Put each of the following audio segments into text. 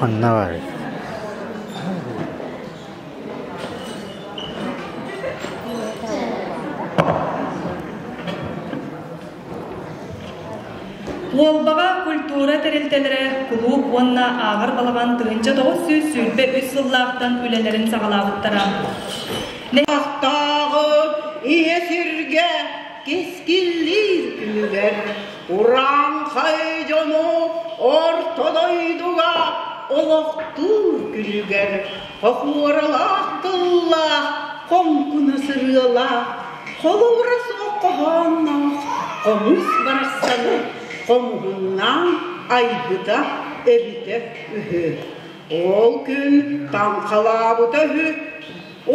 Ханна баарый? Уолбаҕа культура тэрилтэлэрэ кулууп уонна ааҕар балаҕан 1923 сыллаахтан үлэлэрин саҕалаабыттара. Тахтааҕы ийэ сиргэ кэскиллиир күнүгэр урааҥхай дьону орто дойдуга олохтуур күнүгэр хохуоралаах тыллаах хоҥкуна сырыалаах холобура суох хоһоонноох хомус барахсаны хомуһуннаан айбыта эбитэ үһү. Ол күн таҥхалаабыта үһү,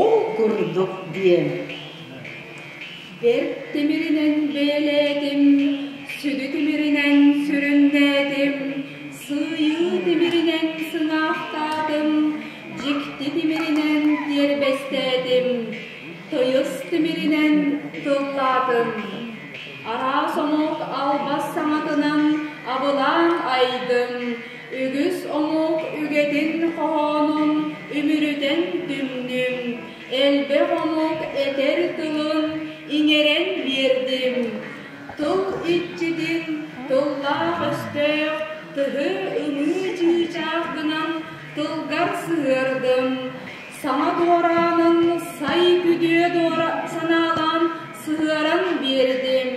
ол курдук диэн. Бэрт тимиринэн бэйэлээтим, сүдү тимиринэн сүрүннээтим, сыыйыы тимиринэн сыҥаахтаатым, дьикти тимиринэн тиэрбэстээтим, тыйыс тимиринэн тыллаатым. Араас омук албас саҥатынан абылаан айдым, үгүс омук үгэтин хоһоонун үмүрүтэн түмнүм, элбэх омук этэр тылын иҥэрэн биэрдим. Тыл иччитин тыллаах өстөөх тыһы ымыы чыычаах гынан тылгар сыһыардым. Саҥа дуораанын сай күдүө дуора санаалаан сыһыаран биэрдим.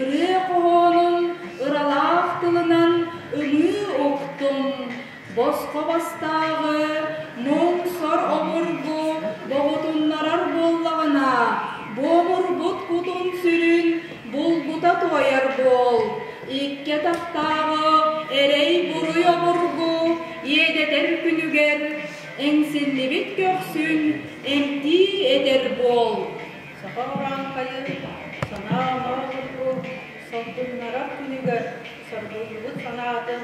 Ырыа хоһоонун ыралаах тылынан ымыы уктум. Босхо бастааҕы муҥ-сор обургу боҕутуннарар буоллаҕына, буомурбут кутун-сүрүн булгута туойар буол. Икки атахтааҕы эрэй-буруй обургу иэдэтэр күнүгэр эҥсиллибит көхсүн эмтии этэр буол. Саха урааҥхайын санаа-оноо курдук сордуннарар күнүгэр сордуллубут санаатын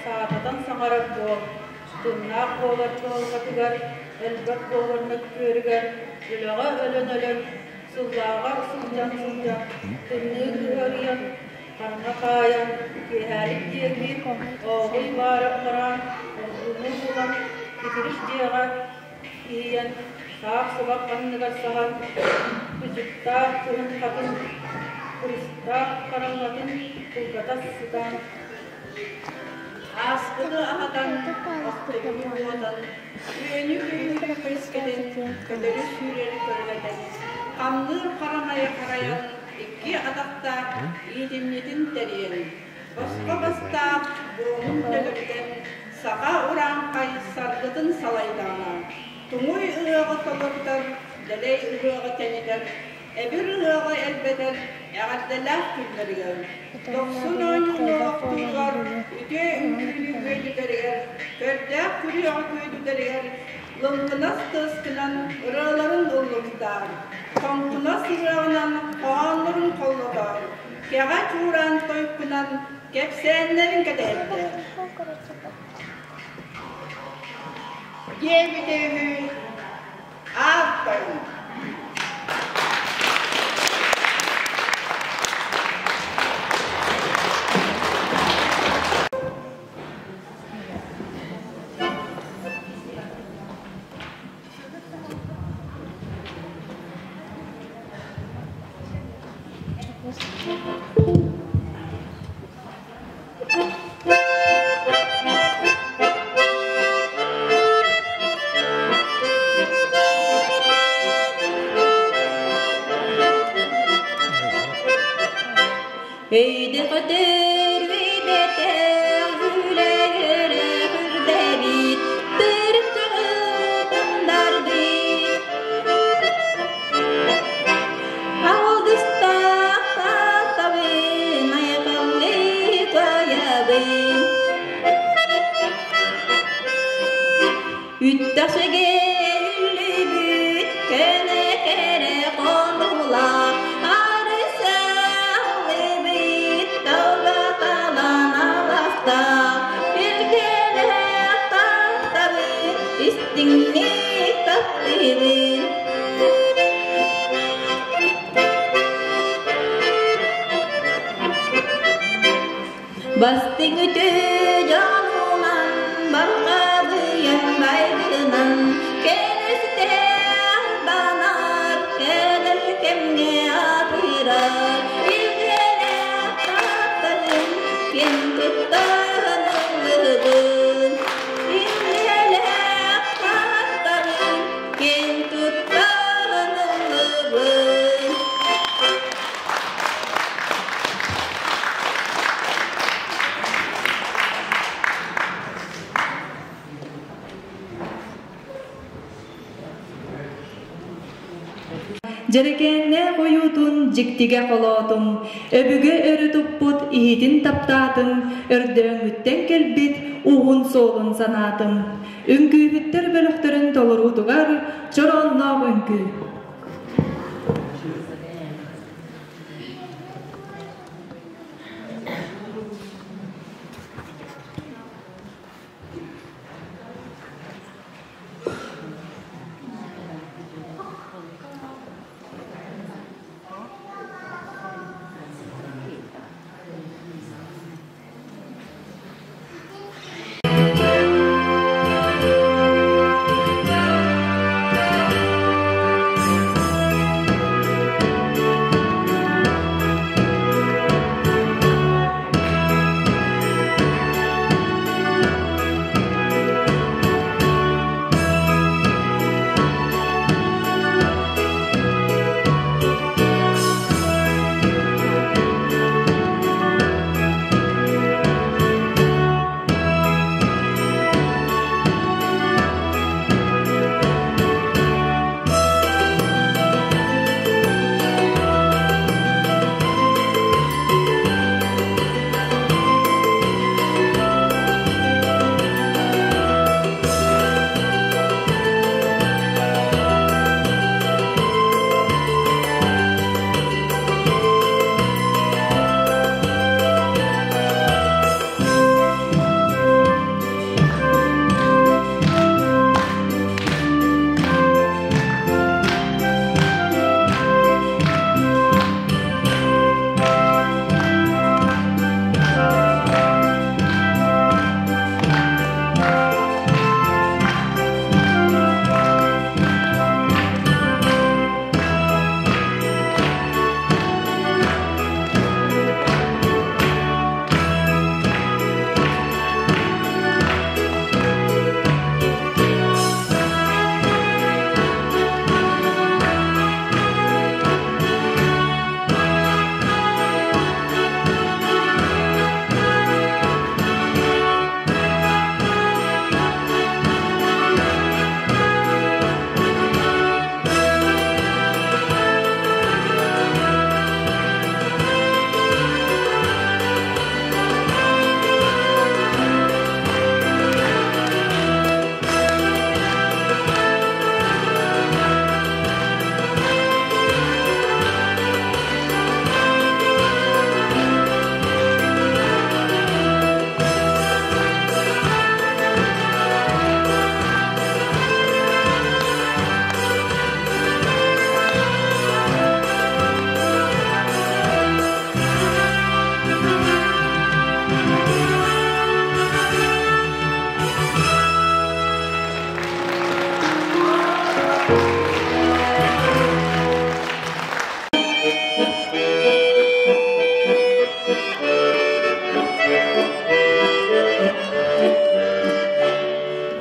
саататан саҥарар буол, тыыннаах буолар кыһалҕатыгар, элбэх буолар мөккүөрүгэр, үлэҕэ өлөн-өлөн, сыллааҕар сылдьан-сылдьан, тымныы кыһарыйан, хараҥа хаайан, киэһээлик диэки ооҕуй баара ытараан, оргууну булан, итирик дьиэҕэ иһийэн, саах сыбах анныгар саһан, кычыктаах кыһын хатын, курустаах хараҥатын кылгата сытан, ааспыты аһатан, охтубуту уотан, үөнү-көйүүрү көскэтэн, көтөрү-сүүрэри көрүлэтэн, хамныыр харамайы харайан, икки атахтаах иитимньитин тэрийэн, босхо бастаах буомун төлөрүтэн, саха урааҥхай саргытын салайдаҕына, туҥуй ыһыаҕы толорутар, дэлэй ыһыаҕы тэнитэр, эбир ыһыаҕы элбэтэр эҕэрдэлээх күннэригэр, дохсун оонньууну олохтууругар, үтүө үҥкүүнү күөдьүтэригэр, көрдөөх күрүөҕү күөдьүтэригэр лыҥкынас тыаскынан ырыаларын ыллыктаан, хоҥкунас ырыаҕынан хоһооннорун холлотоон, кэҕэ чуораан тойуккунан кэпсээннэрин кэтэһэрдэ. Диэбитэ үһү Ааттарын. Өйдөҕөтөр өйбөтөх үлэһэрэ үрдэбит, төрүччүҕү тандардыт. Алгыстаах тааттабын, айхаллыы туойабын. Үттэхсигэ үллүбүт көнө кэрэ хонуулаах арысаллыбыт талба талан аластаах илгэлээх тааттабын истиҥник таптыыбын. Бастыҥ үтүө дьонунан, Барҕалыйан байбынан кэлистээх банар кэлэр кэмҥэ атырар илгэлээх тапталын киэн туттан ыллыгын илгэлээх тапталын киэн туттан ыллыгын. Дьэрэкээннээх ойуутун дьиктигэ холоотум, өбүгэ өрө туппут иһитин таптаатым, өрдөөҥҥүттэн кэлбит уһун суолун санаатым. Үҥкүүһүттэр бөлөхтөрүн толоруутугар чороонноох үҥкүү.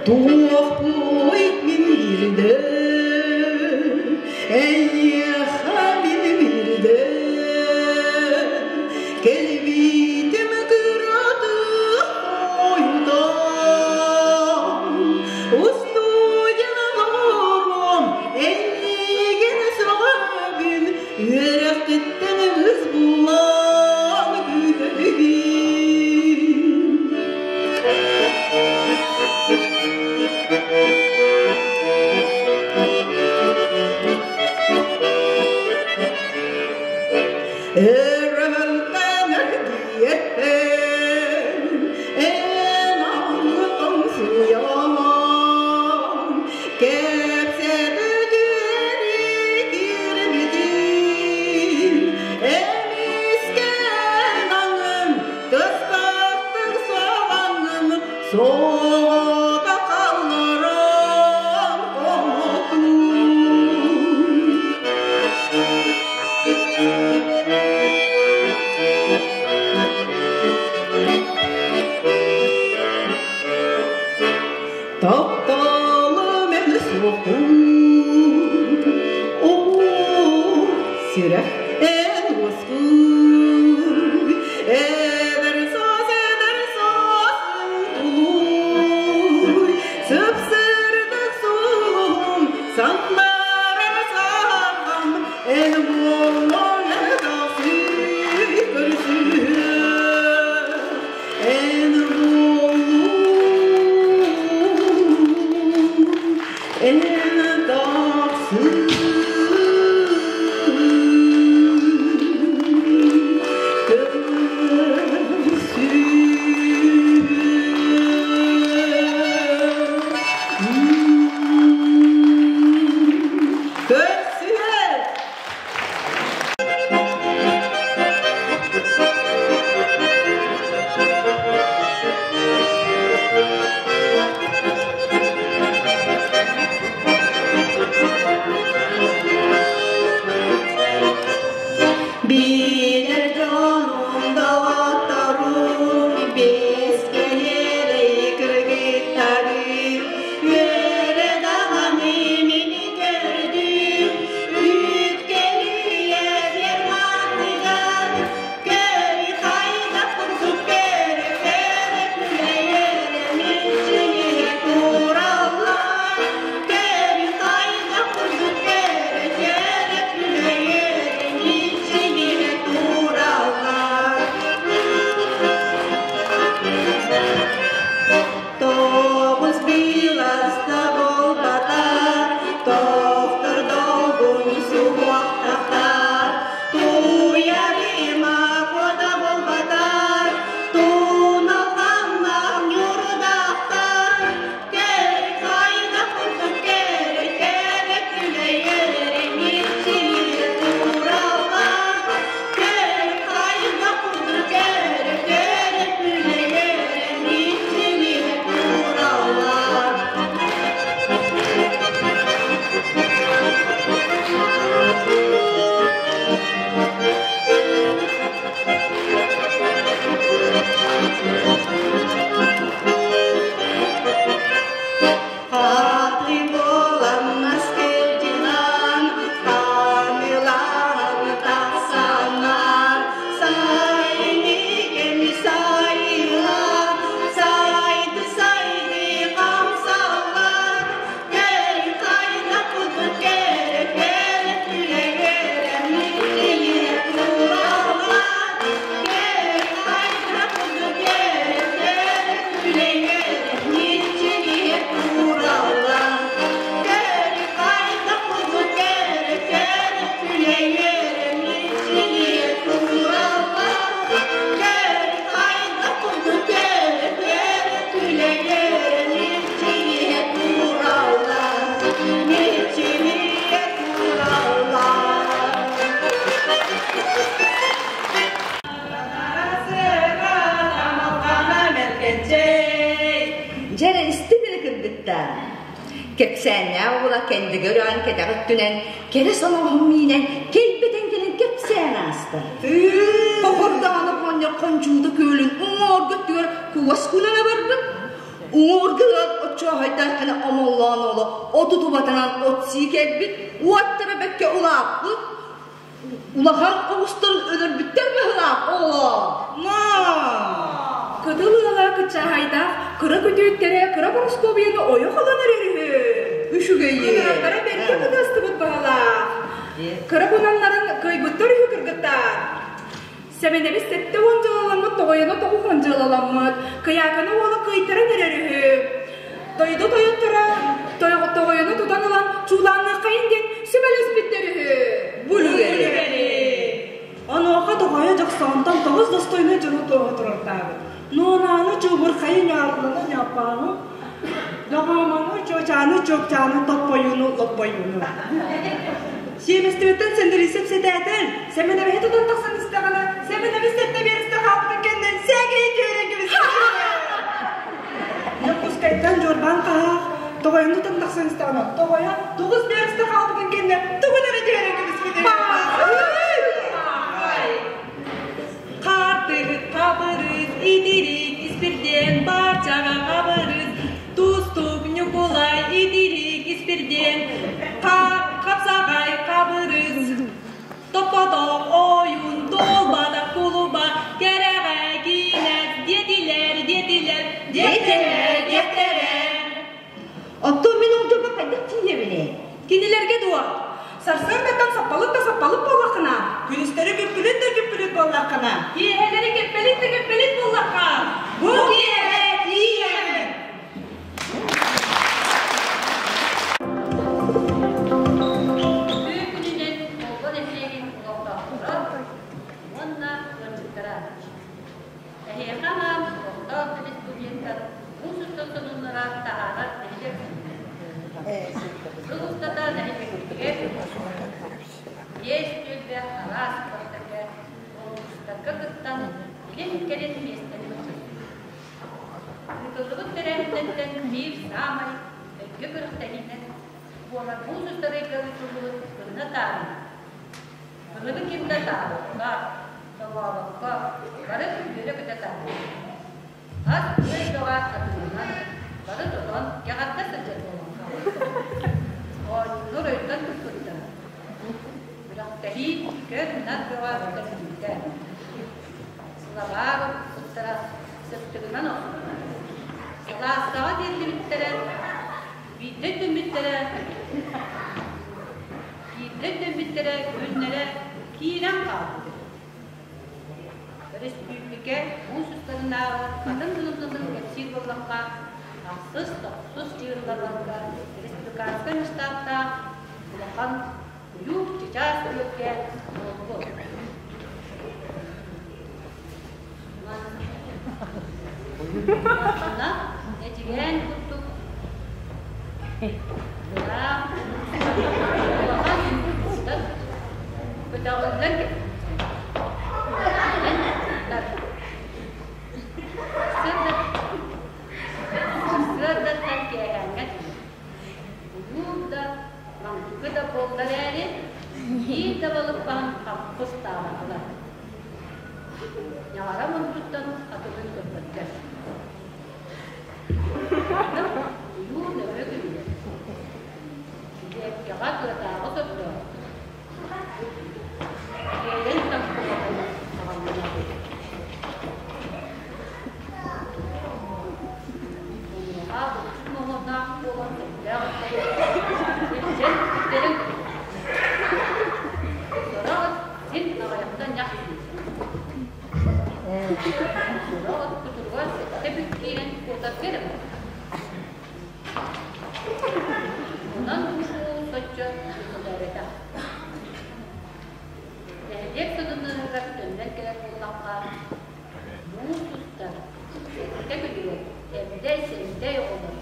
Туох мин биирдэ, эйиэхэ мин биирдэ, кэлбитим кыратык хойутаан, устудьан олоруом, эйигин сөҕөбүн, үөрэхпиттэн ыс булан күүтэбин. Соҕотох хаалларан хомотун. Тапталым эн суохтун, оо, сүрэх эн уоскуй, эдэр саас, эдэр саасын тулуй, сып-сырдык суолум, сандарар саргам, эн буоллуҥ эн тахсыы көрсүһүө, эн буоллуҥ эн тахсыы көрсүһүө. Көрсүһүө! Билэр дьонум, доҕотторум, биэс кэлиэрэй кыргыттарым, үөрэ даҕаны мини көрдүм, үүт кэлиэ ферматыгар, көй хайдах курдук көрө көрө күлэйэрэ мичилиһэ тураллар, көй хайдах курдук көрө көрө күлэйэрэ мичилиһэ тураллар. Тоҕус биласта буолбатар, тохтор долгун суһуохтахтар, туйарыма куота буолбатар, туналҕаннах ньурдахтар, кэр хайдах курдук кэрэ кэрэ күлэйэрэ мичилийэ тураллар, кэр хайдах курдук кэрэ кэрэ күлэйэрэ мичилийэ тураллар. Хаты буолан маскылдьынан, хаамылаан тахсаннар, сайыны кэми сайылаан, сайды сайды хамсаллар, кэл хайда курдук кэрэ кэрэ күлэгэрэ мичилийэ тураллар, кэл хайда курдук кэрэ кэрэ күлэгэрэ мичилийэ тураллар, кэл хайда курдук кэрэ кэрэ күлэгэрэ мичилийэ тураллар, кэл хайда курдук кэрэ кэрэ күлэгэрэ мичилийэ тураллар, мичилийэ тураллар. Дьэрэ истин эрэ кыргыттар. Кэпсээннээх оҕула кэннигэ өрөөн кэтэҕ өттүнэн кэрэ солоһун миинэн кэлбитин кэлин кэпсээн ааста. Хохордааны хонньох хончуута күөлүн уҥуорга өттүгэр кугас кунана барбыт. Уҥуорга ыал оччооһойдааххына омоллоон уолу оту тубатынан от сии кэлбит, уоттара бэккэ улааппыт, улахан оҕустарын өлөрбүттэр быһылаах оҕолоор. Кытыл ыала кыччаһайдаах кыра күтүөттэрэ кыра Борускуобуйаны ойох ылан эрэр үһү. Үчүгэйи. Кыҥыраттара бэркэ кытыастыбыт баһылаах. Кыра кунаннарын кыайбыттар үһү кыргыттар. Сэмэнэбис 70 дьыалаламмыт, тоҕойоно 90 дьыалаламмыт, кыйааканы уола кыайтаран эрэр үһү. Дойду тойотторо тоҕойону тутан ылан чуулаанныаххайын диэн сүбэлэспиттэр үһү. Бүлүгэри. Онуоха тоҕойо дьохсоонтон тоҕус достойнай дьону туоһа турартаабыт. Нуонааны чуубурхайы ньаарланы ньааппааны, доҕоомону чуочааны чуопчааны топпойууну лоппойууну. Сиэмэстибиттэн сэндэриисэп сэтээтэл, Сэмэнэбиһи тутан тахсан истэҕинэ, Сэмэнэбис сэттэ биэрэстэ хаалбытын кэннэ сээкэйи түөрэн кэбиспит. Тоҕойун тутан тахсан истэҕинэ, тоҕойо тоҕус биэрэстэ хаалбытын кэннэ тугун эрэ түһэрэн кэбиспитэ. Хартыгыт хабырыт, итирик испирдиэн барчаҕа хабырыт, тустук Ньукулай итирик испирдиэн хапсаҕай хабырыт. Топпотох ойуун туолбатах кулуба кэрэҕэ киинэс диэтилэр, диэтилэр, диэтилэр, диэтилэр. Оттон мин ол дьоҥҥо хайдах тиийэбиний? Кинилэргэ дуо? Сарсыардаттан саппалыт да саппалыт буоллаххына, күнүстэри күппүлүт да күппүлүт буоллаххына, киэһэлэри кэппэлит да кэппэлит буоллахха, бу киэһэ тиийэҕин. Үтүө күнүнэн Олбон нэһилиэгин олохтоохторо уонна ыалдьыттара. Эһиэхэ анаан олохтоох республикан муус устар сонуннара таһаарар нэһилиэк Сыл устата нэһилиэкпитигэр биэс түөлбэ араас күрэхтэргэ, конкурстарга кыттан илин-кэлин миэстэни ылбыт. Ыытыллыбыт тэрээһиннэртэн биир саамай өйгө күрэхтэһиинэн буолар муус устар ыйга ыытыллыбыт Кынна таарыйыы. Кыныгы ким да таабакка, солообокко, бары үөрэ-көтө таарыйар. Ас үөл бөҕө атыыланан, бары тотон, кэҕэрдэ сылдьар буолан хаалбыт. Оонньуулар өйтөн туппуттара. Күрэхтэһии көр-нар бөҕө тэриллибитэ. Сылабаар укпуттара сыттыгынан охсубуттара. Сылаастаҕа тиэрдибиттэрэ, биирдэ өйдөммүттэрэ, биирдэ өйдөммүттэрэ күннэрэ киирэн хаалбыт. Өрөспүүбүлүкэ муус устарынааҕы атын тылын кэпсиир буоллахха, ахсыс, тохсус дьыалаларга республиканскай масштабтаах улахан куйуур чычаас күөлгэ буолбут. Манна Эдьигээн курдук ыраах улахан улуустар көтөҕүллэн Сарсыардаттан киэһээҥҥэ Улуу да, маҥкы да буолла эрээри, биир да балык баһын хаппыс таабатылар. Ньаҕара муннуттан атынын көрбөттөр. Улуу нөҥүө күнүгэр Силиэпкэҕэ тыатааҕы сордоох Киэлэн таҥхалатан аҕаллылар. Онуоха булчут моһуоннаах буолан сөптөөх илдьэн үктэлин Сорох син аҕыйахта ньах Сорох от кутуругар сэттэ бүк киирэн куотарга эрэ барар. Онон ушуу соччо үлэлээбэтэх. Нэһилиэк содунуһугар төннөн кэлэр буоллахха, муус устар, сэттэ күнүгэр эмдэй-сэмдэй оҕолор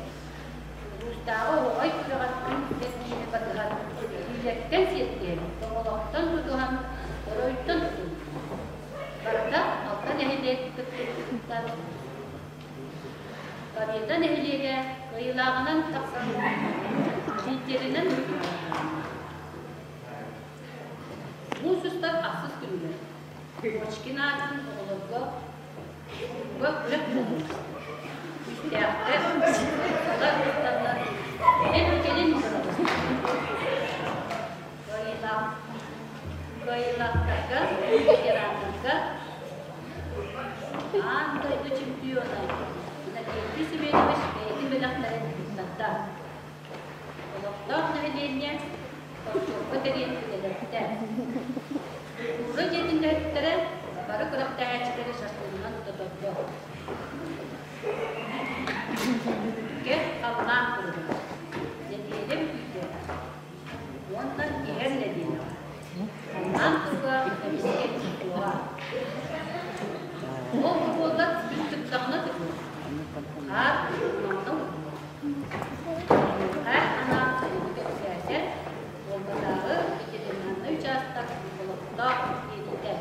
улуустааҕы оһоҕой күрэҕэр күн киини батыһан, киилэттэн сиэттиһэн, тоҥолохтон тутуһан, оройтон тутуллубут. Барыта алта нэһилиэк кыттыбытыттан Победа нэһилиэгэ кыайыылааҕынан тахсан лидеринэн Муус устар ахсыс күнүгэр Кочкин аатын оҕолорго уга күрэх буолбут. Күүстээхтэр, сылар кыттаннар, кэлин кыайыылаах кыайыылаахтарга, ветераннарга Аан дойду чемпиона Иннокентий Семенович бэйэтин бэлэхтэрин туттарда. Олохтоох нэһилиэнньэ хортуоппа тэрийэн үлэлэттэ. Культура дьиэтин үлэһиттэрэ бары күрэхтэһээччилэри шашлыгынан тотордо. Түмүккэ халлаан туруга. Нэдиэлэ бүтүүтэ уонна иһэр нэдиэлэҕэ Халлаан туруга эмискэ туоҕа. Ол буоллар күн тыктаҕына тыгыа, хаар уһуннаҕына уһунуо. Киниэхэ анаан сайыны кэпсээтэ, Волгатааҕы ветеринарнай учаастак олохтоох диэтэ.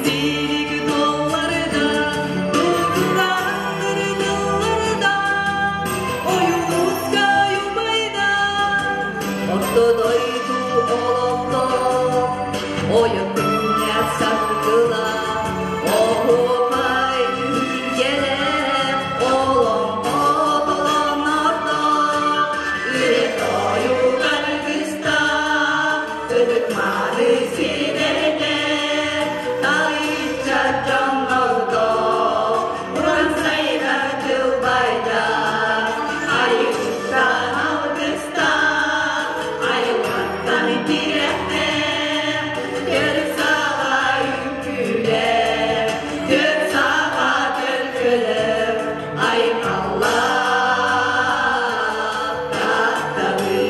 Силик туолларда, тугурааннары тылларда, Ойуунускай убайда. Орто дойду олохтоох, ойо күннээх саргылаах, оһуохай түһүлгэлээх, олоҥхо толоннордоох, үлэ тойук аргыстаах, ытык-мааны сирдэрдээх, талыычча дьоннордоох, уран сайдар тылбайдаах, айыыттан алгыстаах, айылҕаттан тирэхтээх, төрүт саҕа үҥкүүлээх, төрүт саҕа төлкөлөөх, айхаллаах таптабыт.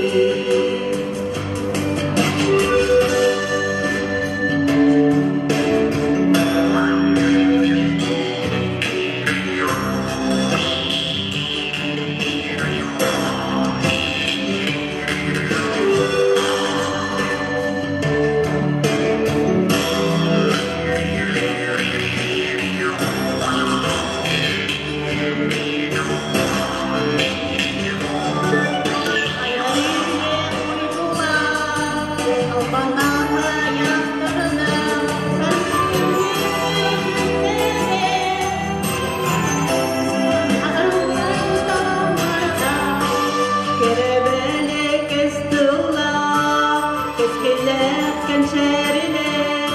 Кэрэбэлэ кэс тыллаах, кэскиллээх кэнчээрилээх,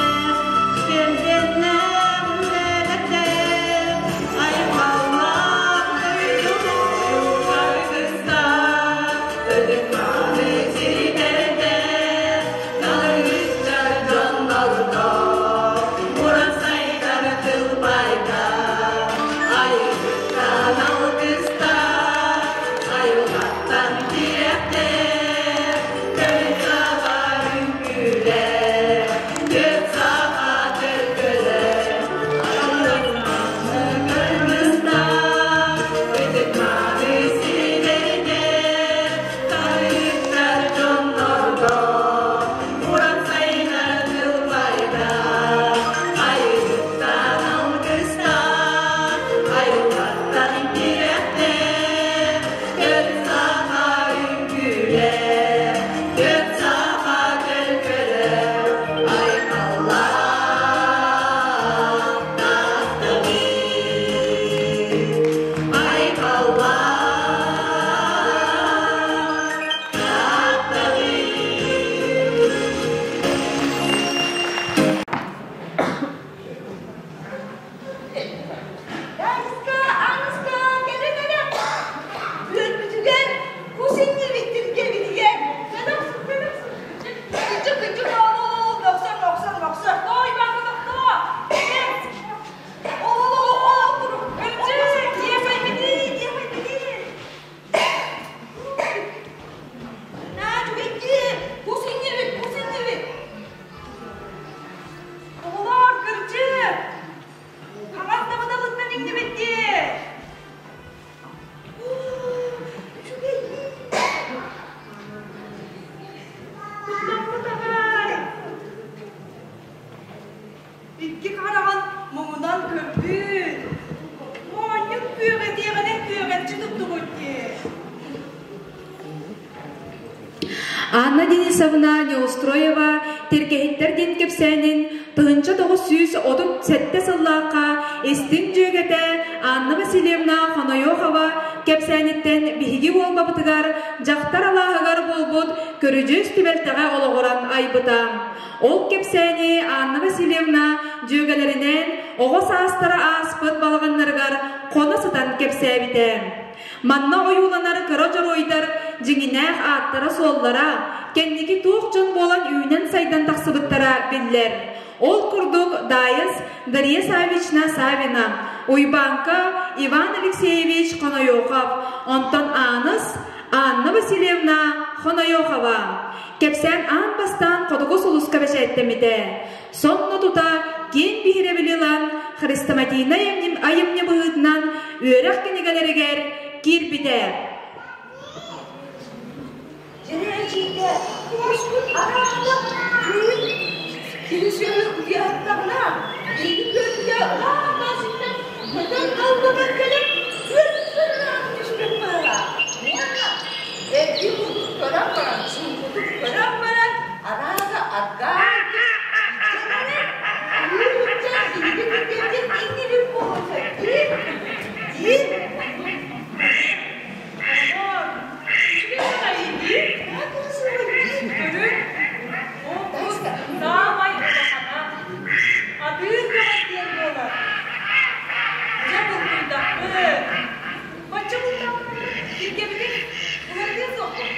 кэргэннээх үлэлэттээх, айхаллаах дойдубут аргыстаах, ытык-мааны сирдэрдээх, талыычча дьоннордоох, уран сайдар тылбайдаах, айылгыттан алгыстаах, айылҕаттан тирэхтээх, төрүт саҕа үҥкүүлээх, төрүт саҕа төлкөлөөх, айылҕаны кыргыстаах, ытык-мааны сирдэрдээх, талыычча дьоннордоох, уран сайдар тылбайдаах, айылгыттан алгыстаах, айылҕаттан тирэхтээх, төрүт саха үҥкүүлээх, төрүт саха төлкөлөөх, айхаллаах таптабыт, айхаллаах таптабыт. Аныска, Аныска, кэлин эрэ. Үөрбүтүгэр кус иннибиттин кэбитигэр. Кэлэхсин, кэлэхсин. Кыдьык, кыдьык, ол, ол, ол, охсор, охсор, охсор. Той, баба, тохтоо! Ол, ол, ол, ол, тур. Кырдьык, Диэхэй бidi, диэхэй бidi. На, түгэнди, кус иннибит, кус иннибит. Оҕолор, кырдьык! Хаҥас дабыдалыттан иҥнибит дии! Куттаммыт аҕай! Икки хараҕын муҥунан көрбүт. Моонньун күөҕэтиэҕинэн күөҕэччи туттубут дии. Анна Денисовна Неустроева Тиргэһиттэр диэн кэпсээнин 1937 сыллаахха истиҥ дьүөгэтэ Анна Васильевна Хонойохова кэпсээниттэн биһиги Уолбабытыгар дьахтар алааһыгар буолбут көрүдьүөс түбэлтэҕэ олоҕуран айбыта. Ол кэпсээни Анна Васильевна дьүөгэлэринээн оҕо саастара ааспыт балаҕаннарыгар хоно сытан кэпсээбитэ. Манна ойууланар кыра дьоруойдар дьиҥинээх ааттара-суоллара, кэнники туох дьон буолан үүнэн-сайдан тахсыбыттара биллэр. Ол курдук Даайыс Дария Саввична Савина, Уйбааҥка Иван Алексеевич Хонойохов, онтон Ааныс Анна Васильевна Хонойохова. Кэпсээн аан бастаан Хотугу сулуска бэчээттэммитэ. Сонно тута киэҥ биһирэбили ылан хрестоматийнай айымньы быһыытынан үөрэх кинигэлэригэр киирбитэ. Дьиҥэ эдьиийдэ кууспут арааһа түүн Киһи сүөһү утуйаһыттаҕына, биһиги күөлбүтэ ыраах сиртэн көтөн даллатан кэлэн күөлбүтүгэр ыраах түспэт быһыылаах. Уонна эргин курдук көрөн баран, чуумпутук көрөн баран, арааһа аргаан илдьэн эрэр, кыыл биһиги күргэбитин иҥнибит буолуон сөп дии, диир. Оҕолор, үчүгэй баҕайы дии. Көрүҥ, ол кус саамай улахана, атыыр көҕөн диэн буолар. Дьэ булгуйдахпыт. Бачча бултаабыппыт тиргэбитин уларытыа суохпут.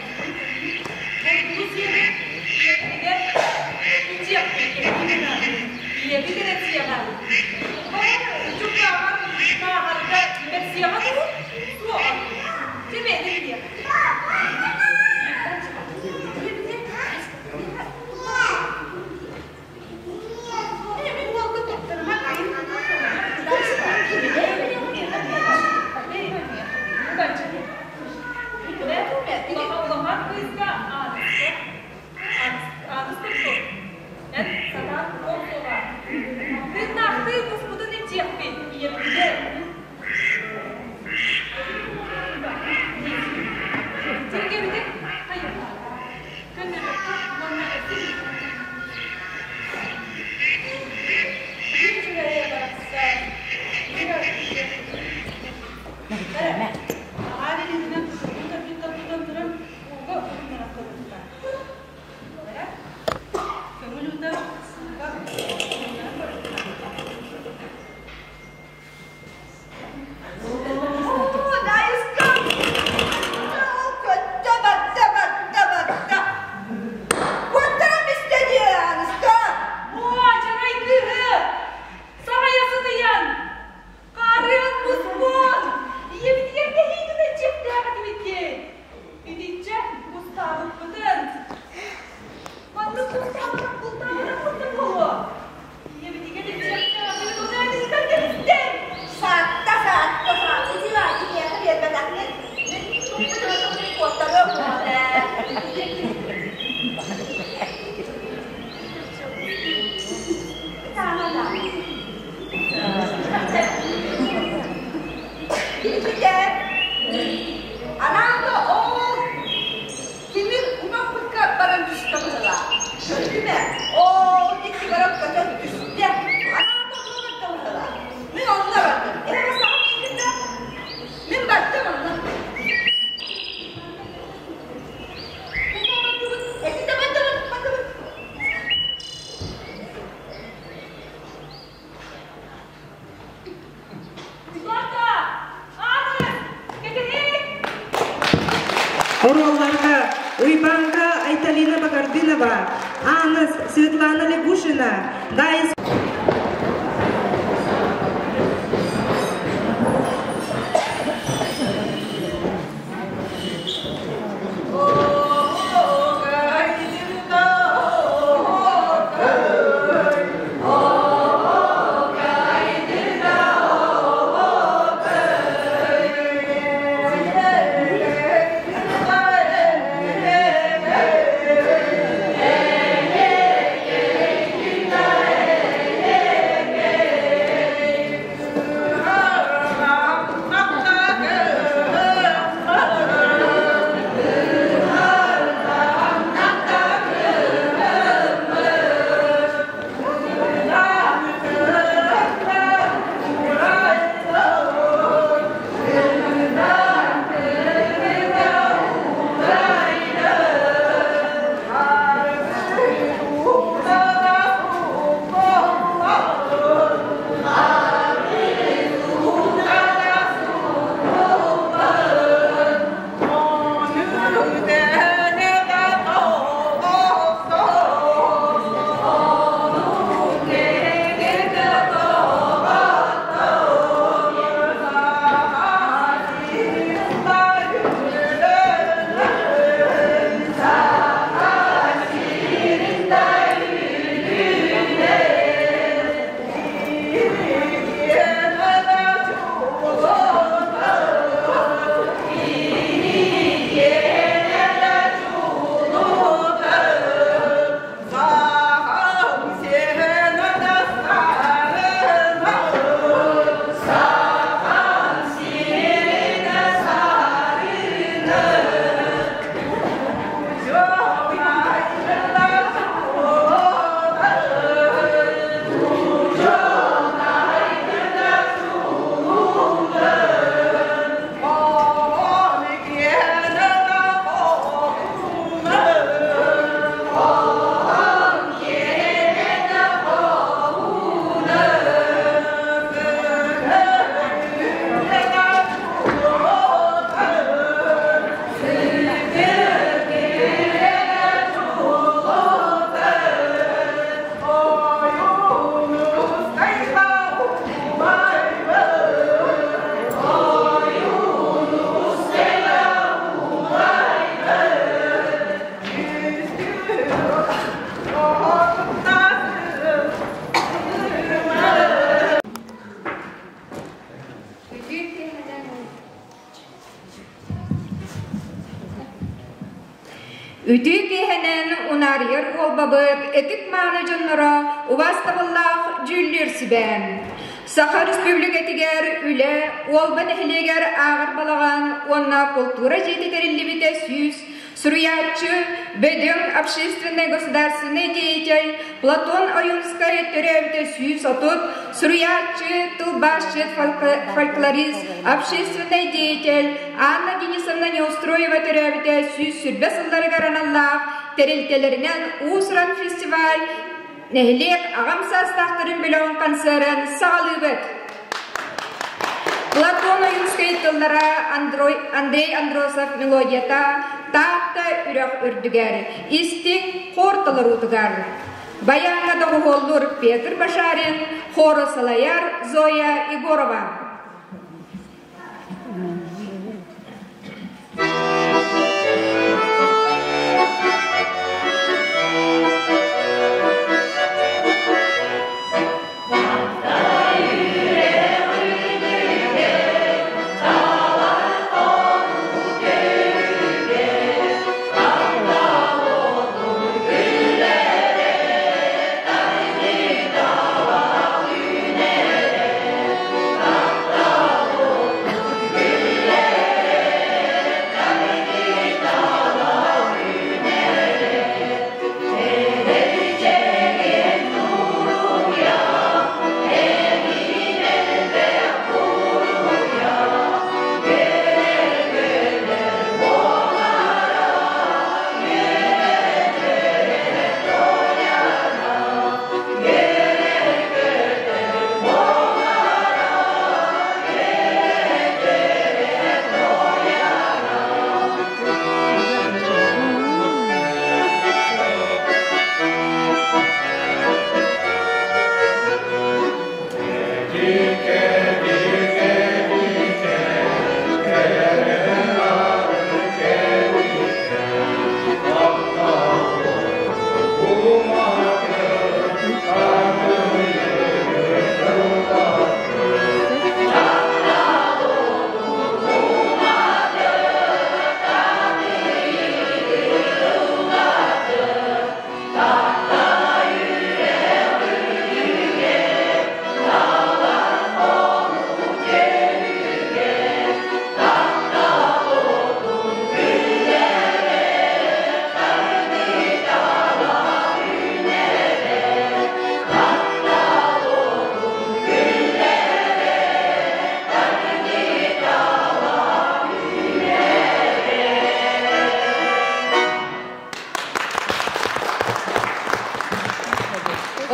Булгуну сиэбит ийэбитигэр илдьиэхпит Ийэбит эрэ сиэҕэ. Баҕар, чугдааҕар, нааҕарга бэрсиэҕэ дуу, суоҕа дуу. Дьэ бэйэтэ билиэх. Улахан кыыска Ааныска Ааныска Эн сатаан ол суоҕа. Тыыннаахтыы куспутун илдьиэхпит, ийэбитигэр. Тиргэбитин хайыха. Көннөрүөххэ уонна Аҕаар илиитинэн тутан туран ууга уһуннаран көрбүттэр. Көҥүл уута ууга уһуннаран көрбүттэр. Даайыска! Көттө барда барда барда. Куоттаран истэ дии, Ааныска! Оо, дьарай кыыһы! Саҕайа сытыйан! Хаарыан муспуон! Ийэбитигэр кэһиигин илдьиэхтээх этибит дии! Итиччэ кустаабыппытын! Маннык кустаабытах бултаабатахпытын буолуо! Ийэбитигэр илдьиэхтээх этибит, онон ыытан кэбистэ! Саатта, саатта, саатта. Ити баар, киниэхэ биэрбэтэххин, мин туппут куоттарыам ээ. Киһитэ анаан да ол тимир умаппыкка баран түстэ быһыылаах. Көрдүм ээ, ол икки баран көтөн түстэ. Анаан да онно барда быһыылаах. Мин онно бардым. Эһэ саҕа миигин да мин бардым онно. Этитэ бардыбыт, бардыбыт. Злата! Ааныс! Кэтэһиик! Оруолларга Уйбанка Айталина Бакардынова, Ааныс Светлана Лягушина, Даис Үтүө киэһэнэн унаарыйар Уолбабыт ытык-мааны дьонноро убаастабыллаах дьүүллүүр сүбэ. Саха Республикатыгар үлэ Уолба нэһилиэгэр ааҕар балаҕан уонна култуура дьиэтэ тэриллибитэ 100, суруйааччы, бөдөҥ общественнай государственнай деятель Платон Ойунскай төрөөбүтэ 130, суруйааччы, тылбаасчыт, фольклорист, общественнай деятель Анна Денисовна Неустроева төрөөбүтэ 120 сылларыгар аналлаах тэрилтэлэринэн уус-уран фестиваль нэһилиэк аҕам саастаахтарын бөлөҕүн концерын саҕалыыбыт. Платон Ойуунскай тыллара Андрей Андросов мелодията Таатта үрэх үрдүгэр, истиҥ хор толоруутугар. Баяҥҥа доҕуһуоллуур Петр Башарин, хору салайар Зоя Егорова.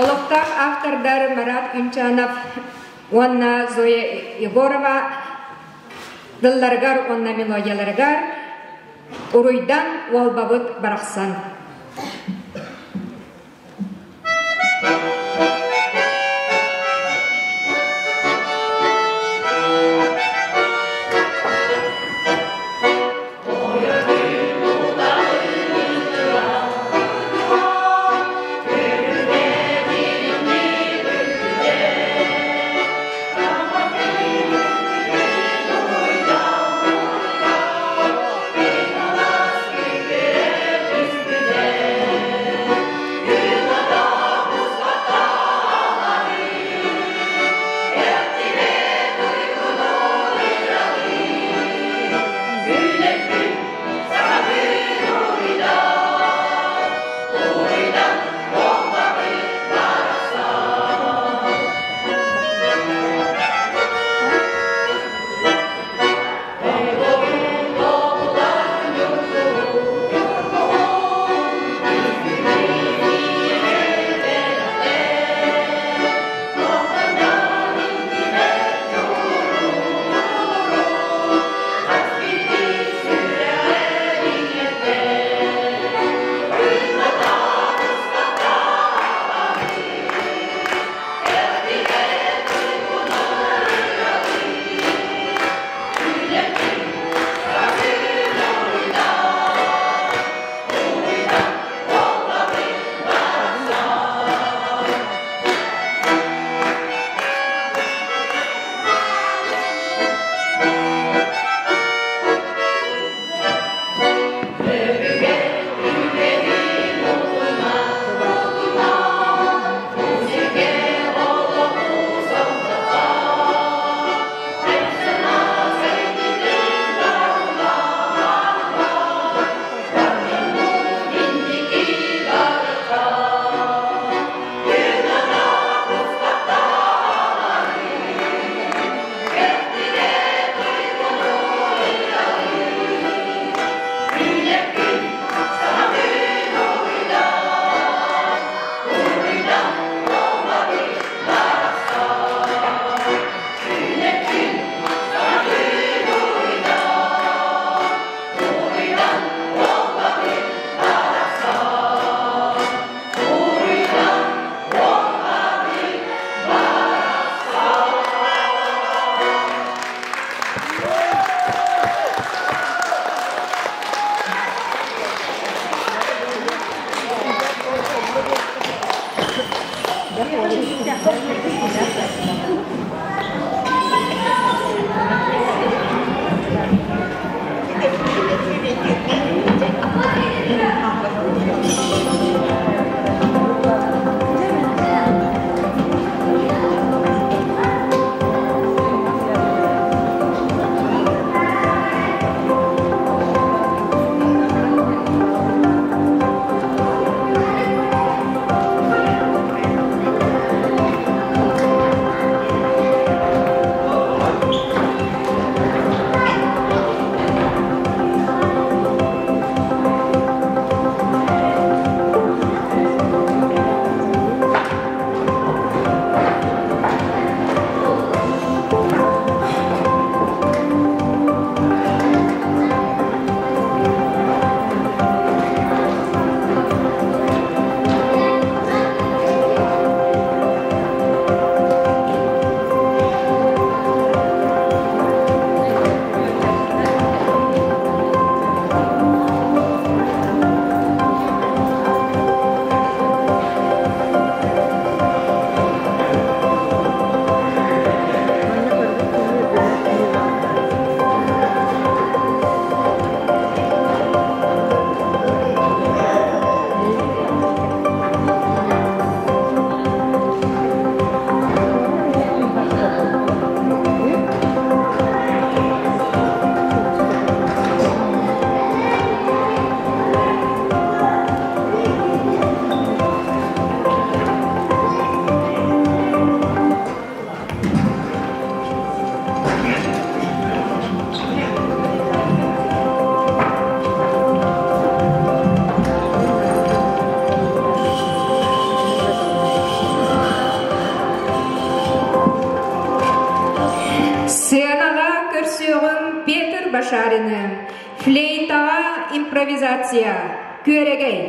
Олохтоох автордар Марат Кунчанов уонна Зоя Егорова тылларыгар уонна мелодияларыгар Уруйдан Уолбабыт барахсан. Башарины, флейтаҕа импровизация, Күөрэгэй.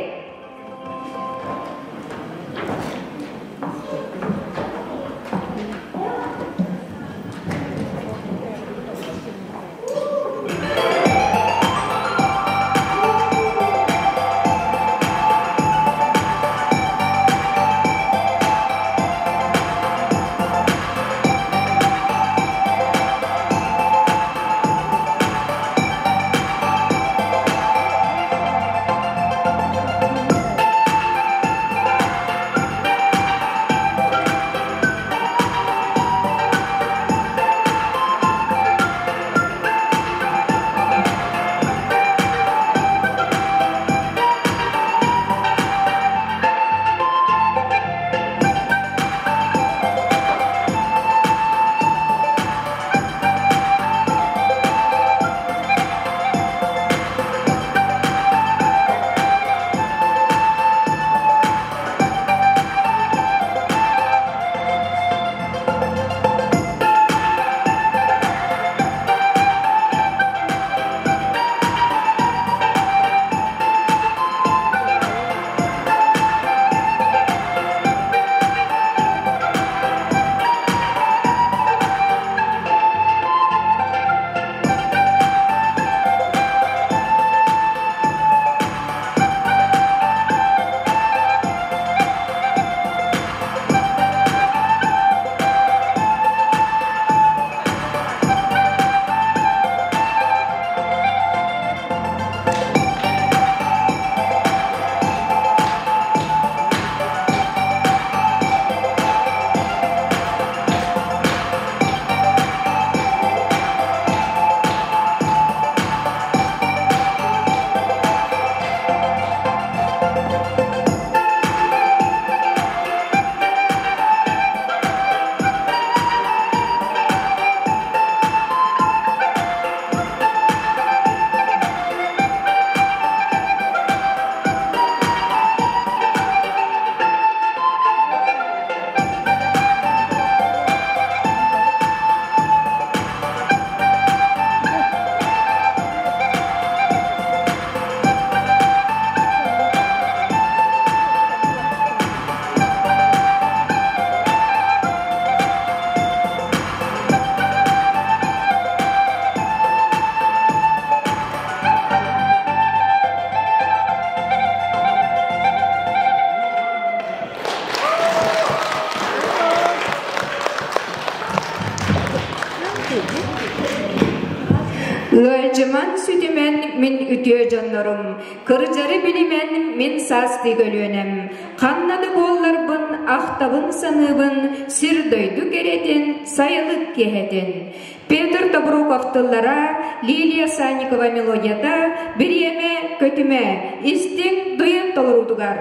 Ыалдьыман сүтүмэн мин үтүө дьоннорум, кырдьары билимэн мин саастыы көлүөнэм, ханна да буолларбын ахтабын саныыбын сир-дойду кэрэтин, сайылык киэһэтин. Петр Тобруков тыллара, Лилия Санникова мелодията бириэмэ көтүмэ, истиҥ дуйан толоруутугар.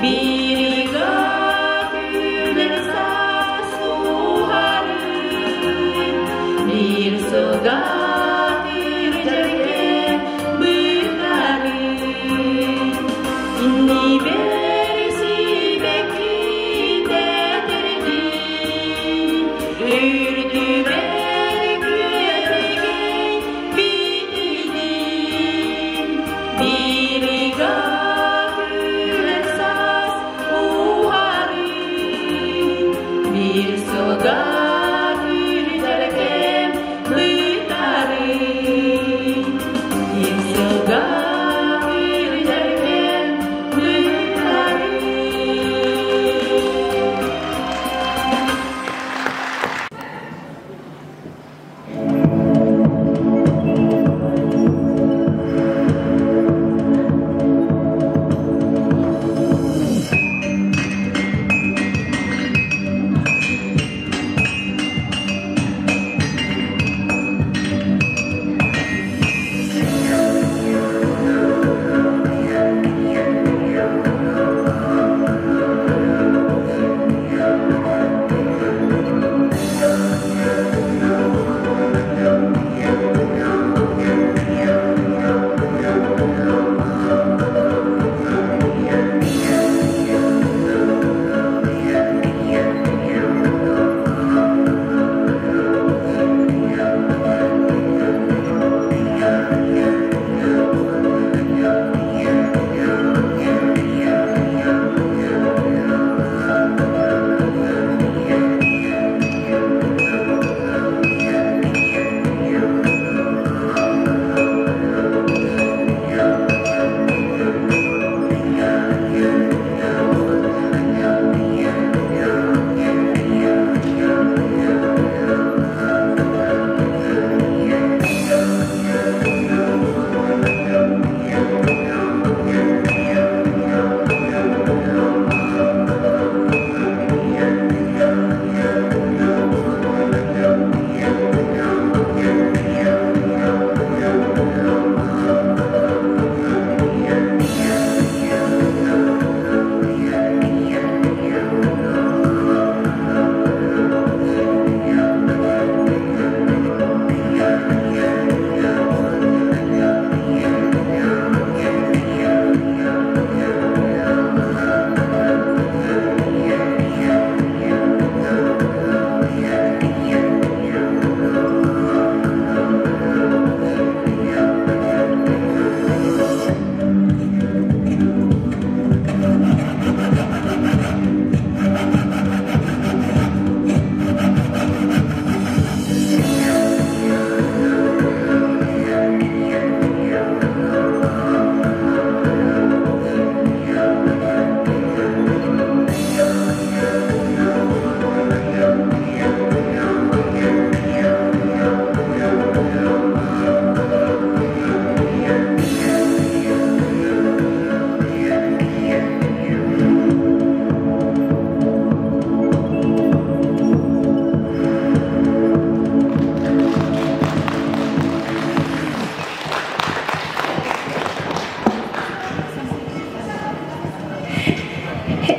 Бирига күлэр саас уһарын, Биир сылга тирдьэргэ бытарын. Иннибэр сибэкки тэтэрдин, Үрдүбэр күөрэгэй битийдин. Бирига күлэр саас уһарын, Биир сылга күрдьэркэм бытарын. Биир сылга күрдьэркэм бытарын.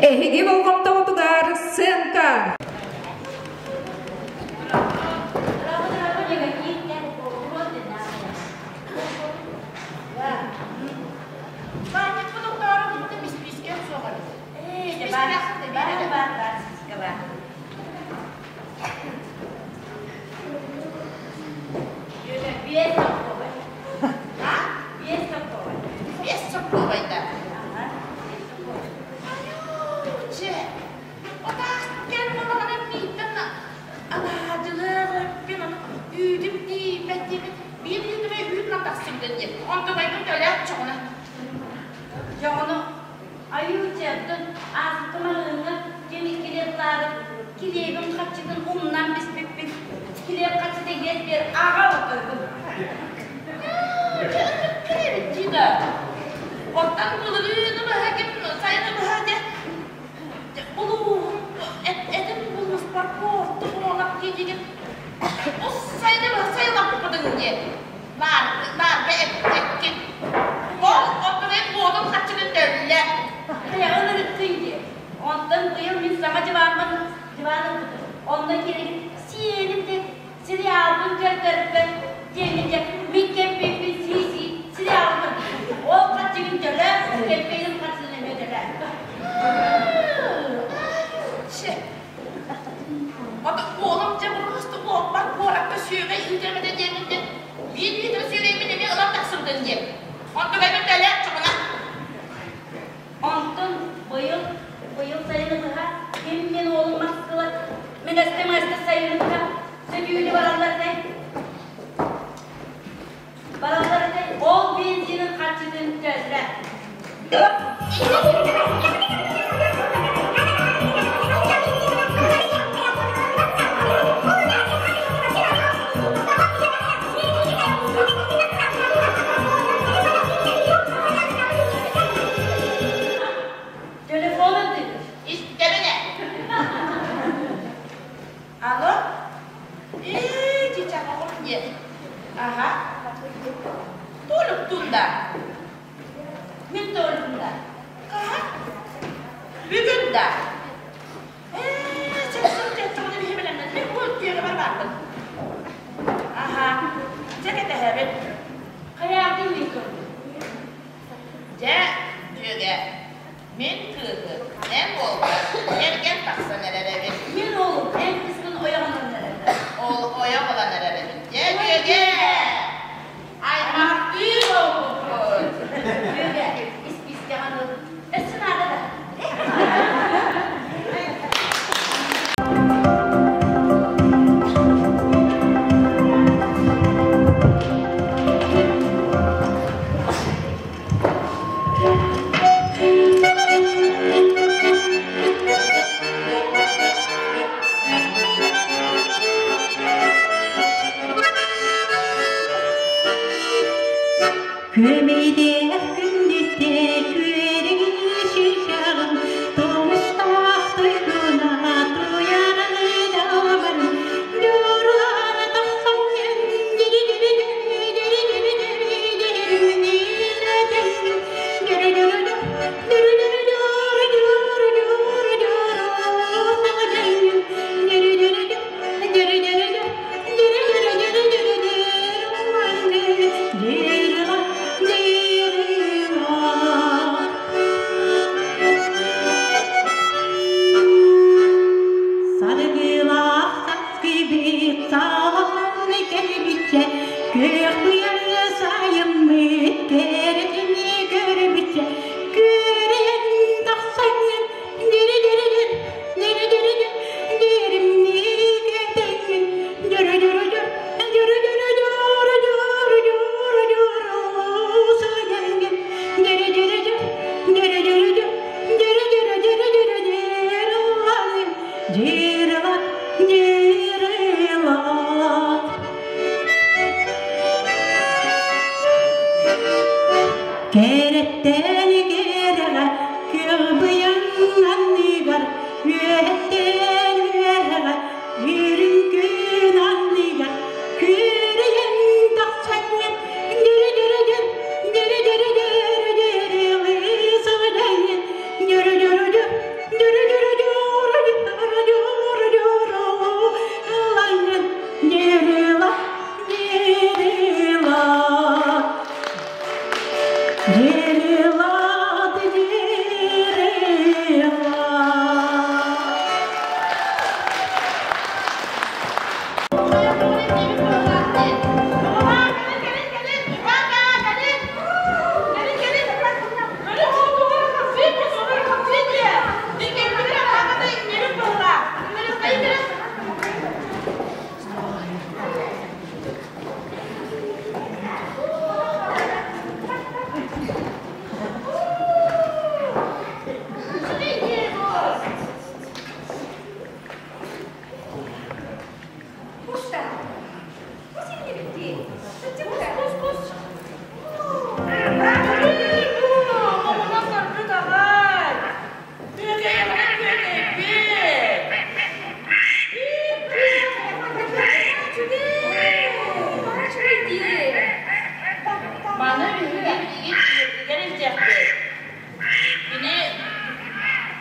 Эһиги болҕомтоҕутугар сценка! Уйбаан ылбытым. Онно киирэн сиэним де сериалбын көрдөрбөт диэҥҥэ дьэ мин кэмпиэппин сии-сии сериалбын көрбүтүм. Ол харчыгын төлөө, кэмпиэним харчытын эмиэ төлөө. Чэ. Ото уолум дьэ бырҕасты уолбар куоракка сүөгэй ыытыам этэ диэммин биир литр сүөгэйбин эмиэ ылан тахсыбытын диэн. Онтукайбын төлөө чоҕуна. Онтон быйыл, быйыл сайыны быһа ким мин уолум маскыла мэҥэстэ-мэҥэстэ сайыны быһа сөтүөлүү бараллар этэй? Бараллар этэй? Ол бензинин харчытын төллө. Телефонун тыытыш. Истэбинэ. Алло? Ээ, чичаҕым диэн. Аха. Толуктун да. Мин толуктун да. Хаһан? Бүгүн да. Ээ, сөп-сөп дьэ, биһи бэлэмнэнним, бу тиэгэ барбааппын. Аха, дьэ кэтэһэбин. Хайаатын мин көрдүм. Дьэ, дьүөгэ, мин кыыһы, эн уолгар кэргэн тахсан эрэр эбит. Мин уолум эн кыыскын ойох ылан эрэр. Ол ойох ылан эрэр эбит. Дьэ, дьүөгэ, аймахтыы буолбуппут. Дьүөгэ, испиискэҕин ыл. Өссө наада да. Күөмэйдээх күндүттэ күөрэгий шишаҕын Тоҥустаах туйгуна туйараны даҕан Дьоруолаан тахсаҥҥын Саргылаах саскыйбыт саалан кэлбиччэ, күөх быйаҥ сайыммыт кэрэтини көрбүччэ, күөрэйэн тахсаҥҥын дири-дири-дир, дири-дири-дир, диримнии кэтэҥҥин, дьөрү-дьөрү-дьөр, дьөрү-дьөрү-дьөрү-дьөрү-дьөрү-дьөрү сылдьаҥҥын, дири-дири-дир, дири-дири-дир, дири-дири-дири-дири-дир, Дьиэрэлат, дьиэрэлат. Кэрэттэн кэрэҕэ кылбыйан анныгар, үөһэттэн үөһэҕэ үрүҥ күн анныгар күөрэйэн тахсаҥҥын дьөрү-дьөрү-дьөр, дьөрү-дьөрү-дьөрү-дьөрү сылдьаҥҥын, дьөрү-дьөрү-дьөр, Куста. Кус иннибитти. Кус, кус, кус. Маны биһиги билигин үөрдүгэр илдьэхпит. Кини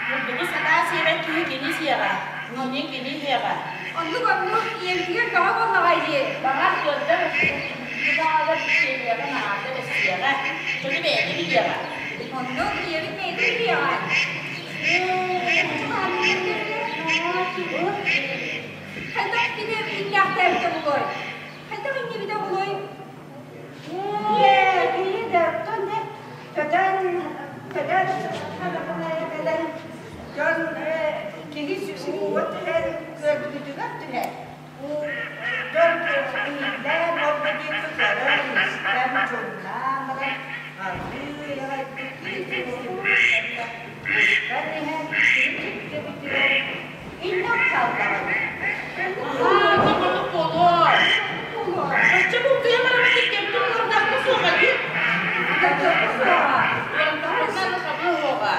бурдугу сатаа сиэбэт киһи кини сиэҕэ. Кини кини диэҕэ. Оннук оннук ийэбитигэр көҕө буоллаҕай дии. Баҕар кыаддар баҕалар сиэриэҕэ наһаата бэссиэҕэ. Сону бэйэтэ билиэҕэ. Оннук ийэбит бэйэтэ билиэҕэ. Хайдах кини иннээхтээбитэ буолуой? Хайдах иннибитэ буолуой? Ээ, кини да оттон де көтөн көтөн кэлэн дьон киһи ууга түһэр көрбүтүгэр түһэр. Дьон иһиллээн ордо диэки көрөн истэн дьоннаан баран аргыый аҕайдык устан иһэн кини киттибитигэр иннок хааллаҕына. Аһаа, хомонук буолуо. Оччо бултуйа бараммыт кэмтэн олордохпут суоҕа дии. Суоҕа. Уонтаһынан хабыы уоҕа.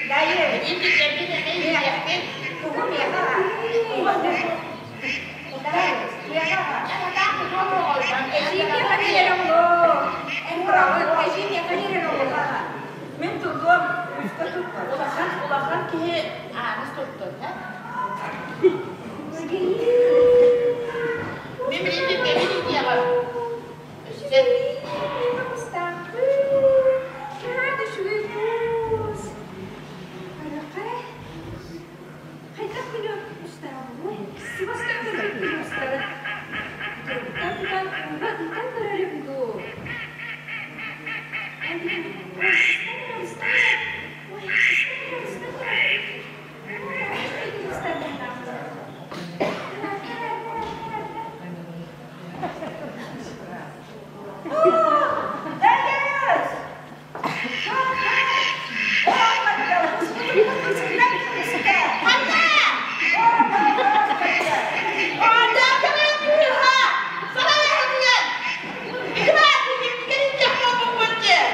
Дайы, Билин киттэрбит эмэ иһиэхпит. тугу миэхэ Дай, миэхэ Мин тутуом, үскэ туттар. Улахан улахан киһи ааныс туттун, һэ? Мин билин кэбин диэҕим. Өссө Дайыс! Ханна? Оонньооконо кыыһа! Саҥа эһэтигэр! Ити баар киһи кэлин дьахтар буолбут дии.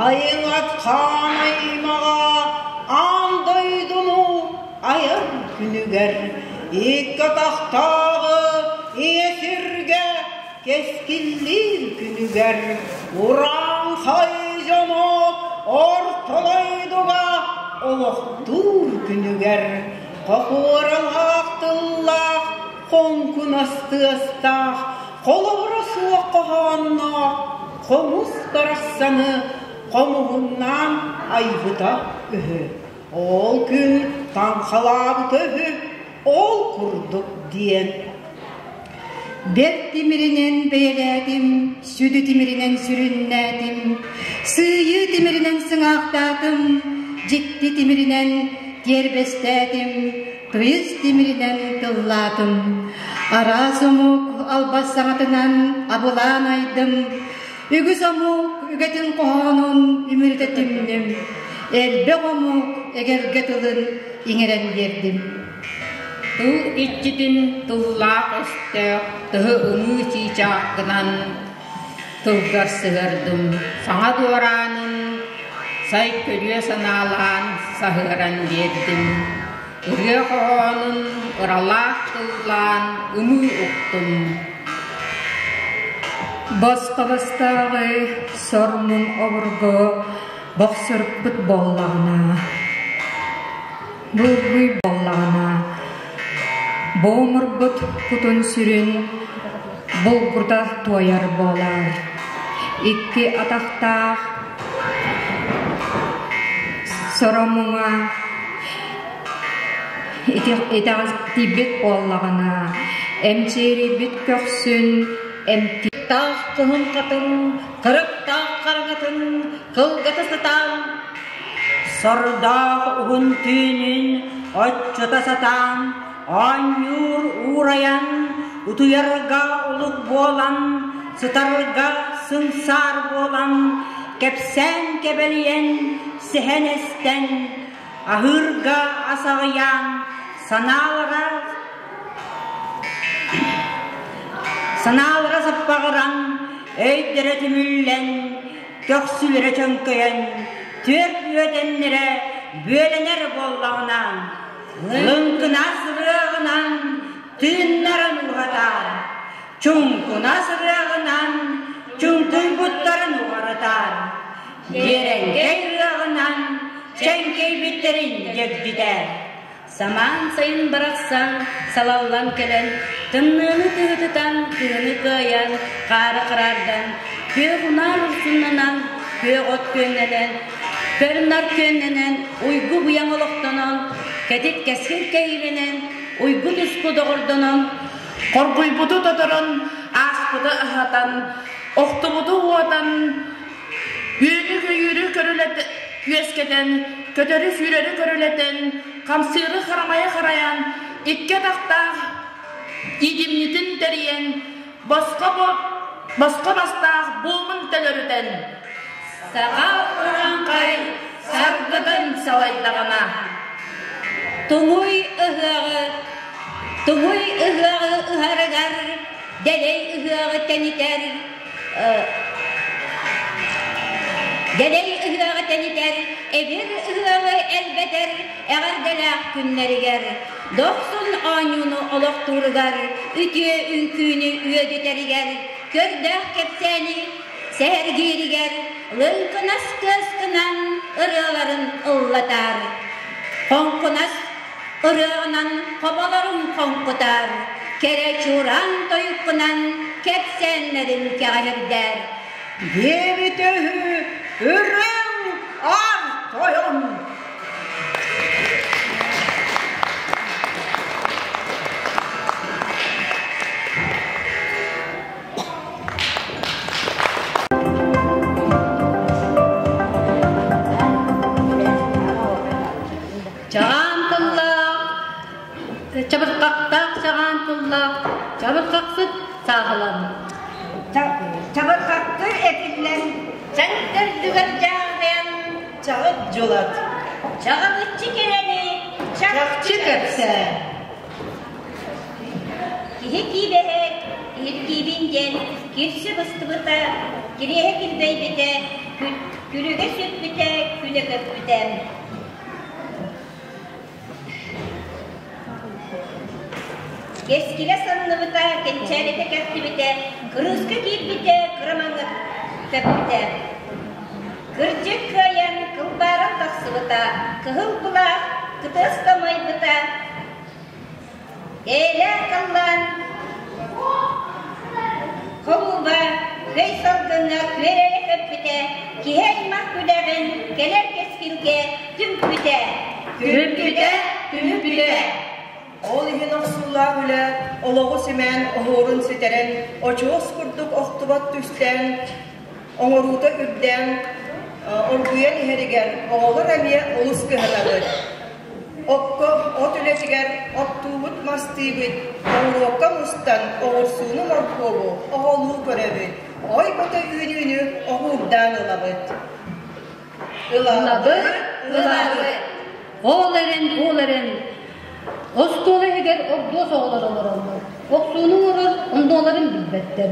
Айыҥат хаан аймаҕа аан дойдуну айар күнүгэр икки атахтааҕы ийэ сиргэ кэскиллиир күнүгэр урааҥхай дьоно орто дойдуга олохтуур күнүгэр хохуоралаах тыллаах хоҥкунас тыастаах холобура суох хоһоонноох хомус барахсаны хомуһуннаан айбыта үһү. Ол күн таҥхалаабыта үһү, ол курдук диэн. Бэрт тимиринэн бэйэлээтим, сүдү тимиринэн сүрүннээтим, сыыйыы тимиринэн сыҥаахтаатым, дьикти тимиринэн тиэрбэстээтим, тыйыс тимиринэн тыллаатым. Араас омук албас саҥатынан абылаан айдым, үгүс омук үгэтин хоһоонун үмүрүтэ түмнүм, элбэх омук эгэлгэ тылын иҥэрэн биэрдим. Тыл иччитин тыллаах өстөөх тыһы ымыы чыычаах гынан тылгар сыһыардым, саҥа дуораанын сай көрүө санаалаан саһыаран биэрдим. Ырыа хоһоонун ыралаах тыллаан ымыы уктум. Босхо бастааҕы сор-муҥ обургу бохсуруппут буоллаҕына, булгуй буоллаҕына, буомурбут кутун-сүрүн булгута туойар буолар. Икки атахтаах соромуҥа итэҕэстийбит буоллаҕына, эмчиэрийбит көхсүн эмтиир. Таах кыһын хатын, кырыктаах хараҥатын кылгата сатаан, Сордоох уһун түүнүн оччото сатаан, оонньуур уурайан, утуйарга улук буолан, сытарга сыҥсаар буолан, кэпсээн кэбэлийэн, сэһэн эстэн, аһыырга ас аҕыйаан, санаалара санаалара саппаҕыран, өйдөрө түмүллэн, көхсүлэрэ чөҥкөйөн, түөрт үөдэннэрэ бүөлэнэр буоллаҕына, лыҥкынас ырыаҕынан тыыннарын уһатаар, чуҥкунас ырыаҕынан чуҥкуйбуттарын уҕарытаар, дьиэрэҥкэй ырыаҕынан чэҥкэйбиттэрин дьэгдьитээр. Самаан сайын барахсан салаллан кэлэн, тымныыны тыһытытан, кыһыны кыайан, хаары хараардан, күөх унаар урсуннанан, күөх от күөннэнэн, көр-нар күөннэнэн, уйгу-быйаҥ олохтонон, кэтит кэскил кэһиилэнэн, уйгу-туску доҕордонон, Хоргуйбуту тоторон, ааспыты аһатан, охтубуту уотан, Үөнү-көйүүрү үөскэтэн, көтөрү-сүүрэри көрүлэтэн, хамсыыры харамайы харайан, икки атахтаах иитимньитин тэрийэн, босхо бастаах буомун төлөрүтэн, Саха урааҥхай саргытын салайдаҕына Туҥуй ыһыаҕы, туҥуй ыһыаҕы ыһарыгар, дэлэй ыһыаҕы тэнитэр, Дэлэй ыһыаҕы тэнитэр, эбир ыһыаҕы элбэтэр эҕэрдэлээх күннэригэр, дохсун оонньууну олохтууругар, үтүө үҥкүүнү үөдүтэригэр, көрдөөх кэпсээни сэһэргииригэр лыҥкынас кыаскынан ырыаларын ыллатар, хоҥкунас ырыаҕынан хоболорун хоҥкутар, кэрэ чуораан тойуккунан кэпсээннэрин кэҕиһирдэр. Диэбит үһү үрүҥ ар тойон. Чаҕаан тыллаах, чабырҕахтаах чаҕаан тыллаах, чабырҕахсыт сааһылан. Чабырҕахтыы этиллэн, чаҥ төрдүгэр дьааһыйан, чаҕыт дьулат. Чаҕылыччы кэрэни, чахчы кэпсээ. Киһи киибэһэ, киһиргиибин диэн кирси быстыбыта, кириэһэ килбэйбитэ. Күлүгэ сүппүтэ, күнэ көппүтэ. Кэскилэ санныбыта, кэнчээритэ кэхтибитэ, кырыыска киирбитэ, кырамаҥҥа көппүтэ. Кырдьык кыайан, кылбааран тахсыбыта, кыһыл былаах кытыас тамайбыта, Эйэлээх халлаан холууба көй салгыҥҥа күөрэйэ көппүтэ, киһи аймах күлэҕин кэлэр кэскилгэ түмпүтэ. Түмпүтэ, түмпүтэ. Ол иһин охсуулаах үлэ олоҕу симээн оһуорун ситэрэн, очуос курдук охтубат түстээн, оҥоруута үрдээн, оргуйан иһэригэр оҕолор эмиэ олус кыһанабыт. Окко, от үлэтигэр оттуубут, мастыыбыт, оҕуруокка мустан оҕурсууну, моркуобу оҕолуу көрөбүт, ой-бото үүнүүнү оҕуурдаан ылабыт. Ылабыт, ылабыт. Ол эрэн, ол эрэн, остуол иһигэр ордуос оҕолор олороллор. Охсууну оҥорор оннуларын билбэттэр.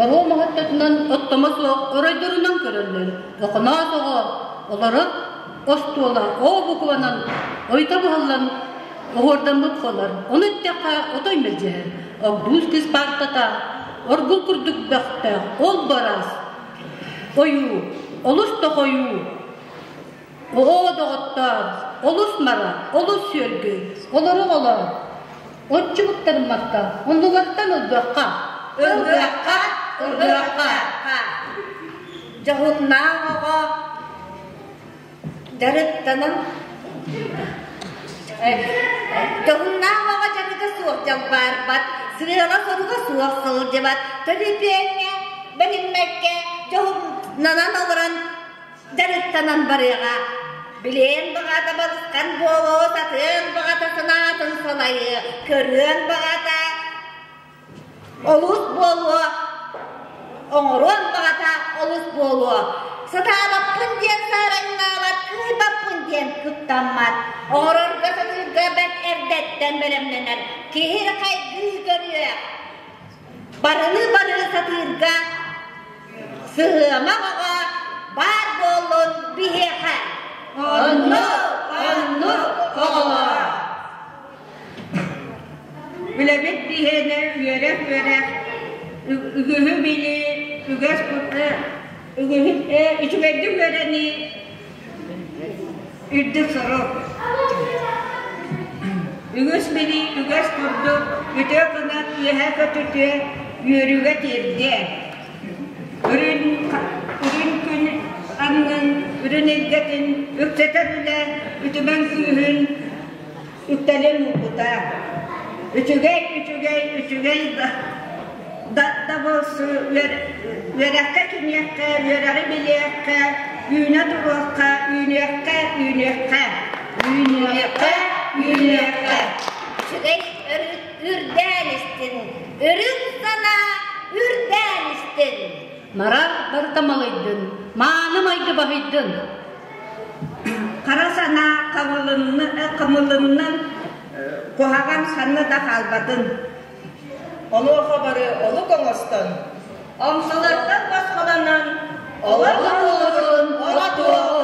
Оруо моһоттотунан оттомо суох оройдорунан көрөллөр. Охоноос оҕо олорор остуола оо букванан ойто быһыллан оһуордаммыт буолар. Ону эттэххэ отой мэлдьэһэр. Огдуус кыс паартата оргул курдук бөхтөөх, ол бараас. Ойуу, олус да хойуу. Оо, доҕоттоор, олус мара, олус сүөргү, олору олоор. Оччубуттарыммакка, оннулартан ылбыахха. Ылбыахха, ылбыахха. Дьоһуннаах оҕо дьарыктанан Дьоһуннаах оҕо дьарыга суох дьалбаарбат, сыала-соруга суох сылдьыбат, төлөпүөҥҥэ бэриммэккэ дьоһуннанан олорон дьарыктанан барыаҕа. Билиэн баҕата балысхан буолуо, сатыан баҕата санаатын салайыа, көрүөн баҕата олус буолуо, оҥоруон баҕата олус буолуо. Сатаабаппын диэн саараҥнаабат, кыайбаппын диэн куттаммат. Оҥорорго сатыырга бэрт эрдэттэн бэлэмнэнэр. Киһи хайгыы көрүө. Барыны бары сатыырга Сыһыама оҕо баар буоллун биһиэхэ. Оннук, оннук оҕолор. Үлэбит биһиэнэ үөрэх-үөрэх, үгүһү билии, үгэс үгүһү үчүгэйдик үөрэнии үрдүк сорук. Үгүс билии үгэс курдук үтүө гынан үөһэ көтүтүө, үөрүүгэ тиэрдиэ. Үрүн, үрүн күн аннын, үрүн илгэтин үксэтэр үлэ үтүмэн күүһүн үктэлин уурбута. Үчүгэй, үчүгэй, үчүгэй да, да, да буолсу үөрэххэ кимиэххэ, үөрэҕи билиэххэ, үүнэ туруохха, үүнүөххэ, үүнүөххэ. Үүнүөххэ, үүнүөххэ. Үчүгэй үрдээн истин, үрүҥ санаа үрдээн истин. Мара барыта малыйдын, мааны майгы баһыйдын. Хара санаа хамылыннын, куһаҕан ханна да хаалбатын. Онуоха бары олук оҥостон, Омсолортон босхолонон, олох олорун отуоҕун.